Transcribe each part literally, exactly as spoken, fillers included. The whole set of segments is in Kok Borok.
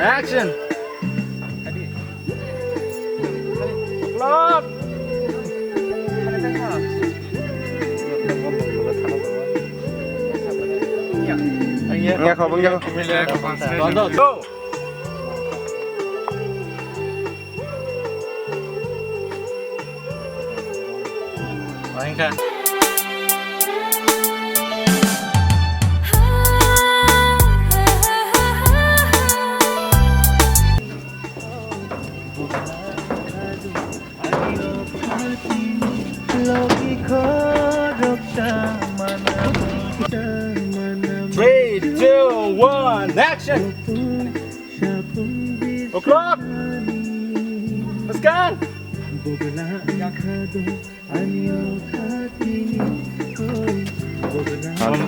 Action. Vlog. Nge kho, nge kho. Go. Three, two, one, action! O'clock! Pascal!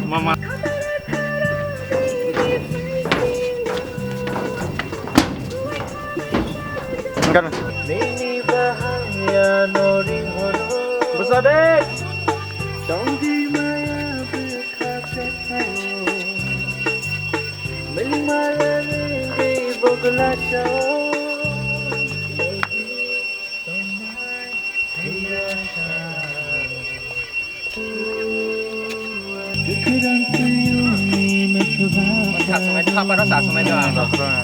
Mama. Enggak. Besa deh. Sa sungai tu apa, sa sungai tu apa?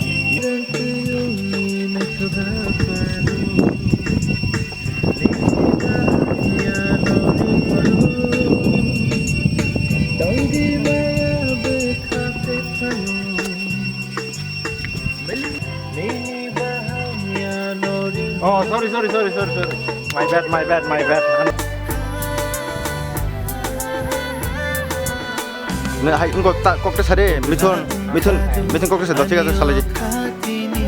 Oh, sorry, sorry, sorry, sorry, sorry. My bad, my bad, my bad. Ne, hai, engko ta, kok ta sade, Mithun, Mithun, Mithun kok ta sade, thik ase, salai di.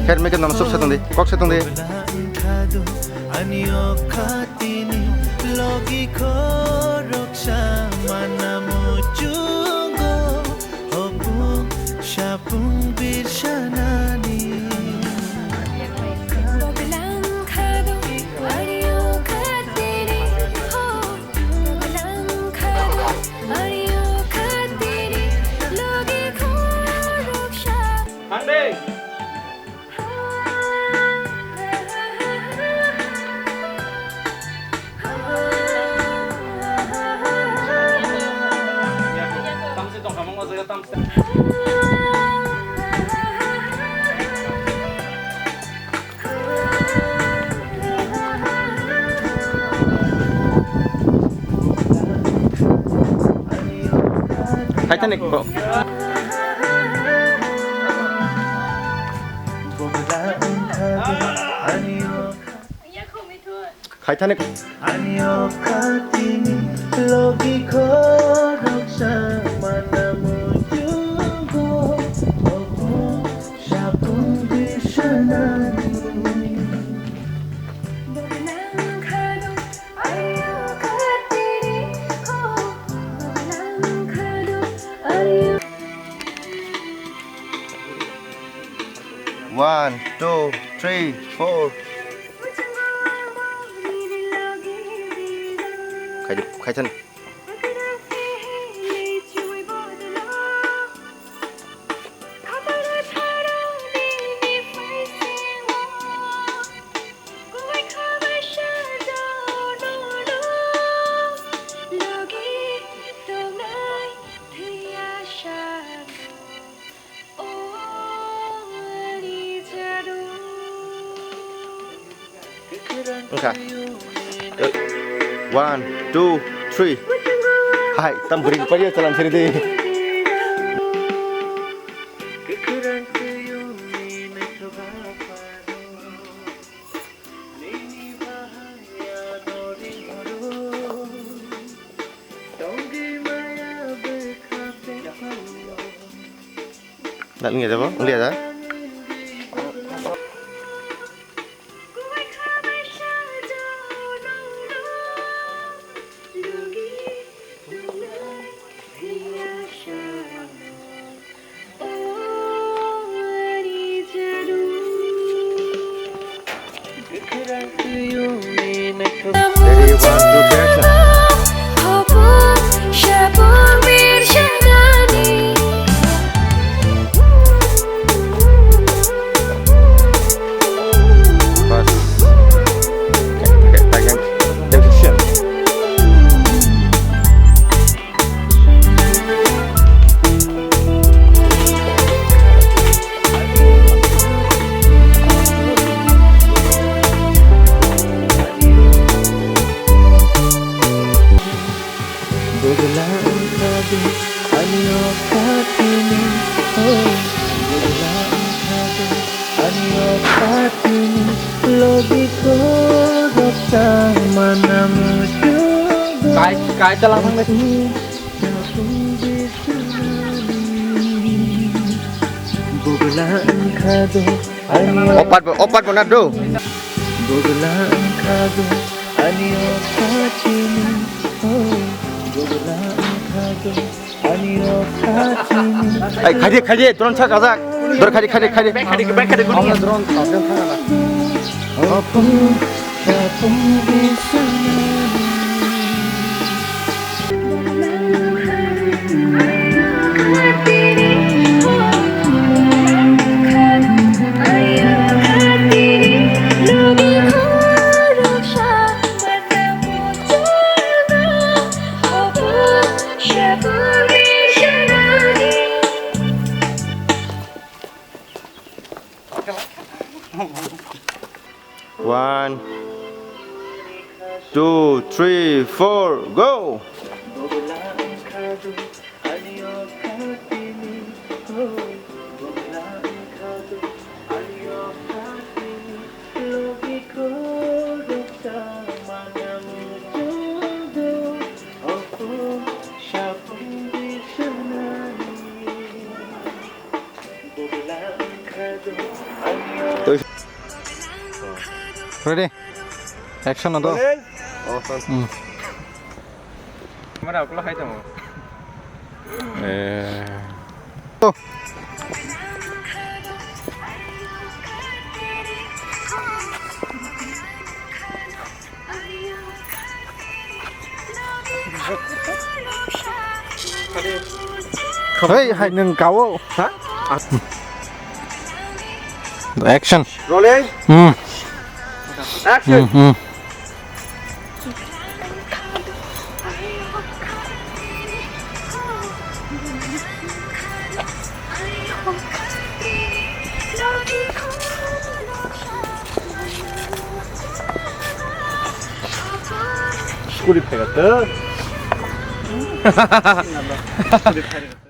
Kher meke nam sub setong di, kok setong di. Ani okha tini logi khoroksa mana muchungo. Hopung sapung birsanani. Boglang khado, ario khatini, ho. Boglang khado, ario khatini, logi khoroksa. Hande. Titanic ko. Khaithani. Ani okha tini logi khoroksa mana muchungo, obo sapung birsanani. One, two, three, four. Khai di, khai thani. Wngkha. One, two, three. Hai, tam bwrwi ni pariyo chalan siri di. Nang lia jabo, lia ja. Ready, one, two, three, action. Bogla wngkha do ani o khatini, oh, bogla wngkha do ani o khatini, logi korok ta mana muchung do. Kai, kai, chalang thang de. Bogla wngkha do ani o Opat bo, opat bo na do. Bogla wngkha do ani o khatini, oh, bogla wngkha do ani o khatini. Ai, khaidi, khaidi, drone sa kajak. Dor khaidi, khaidi, khaidi. Bek khaidi, bek khaidi, guni. Drone sa, drone sa. One, two, three, four, go! Ready? Action, ado. Rolling. Hmm. Kamera aku lah hai tamo. Eh. Tuh. Hei, hai nwng kawo. Ha? Action. Rolling. Hmm. Action. Hmm, hmm. Scooty phaikha to. Scooty phaikha.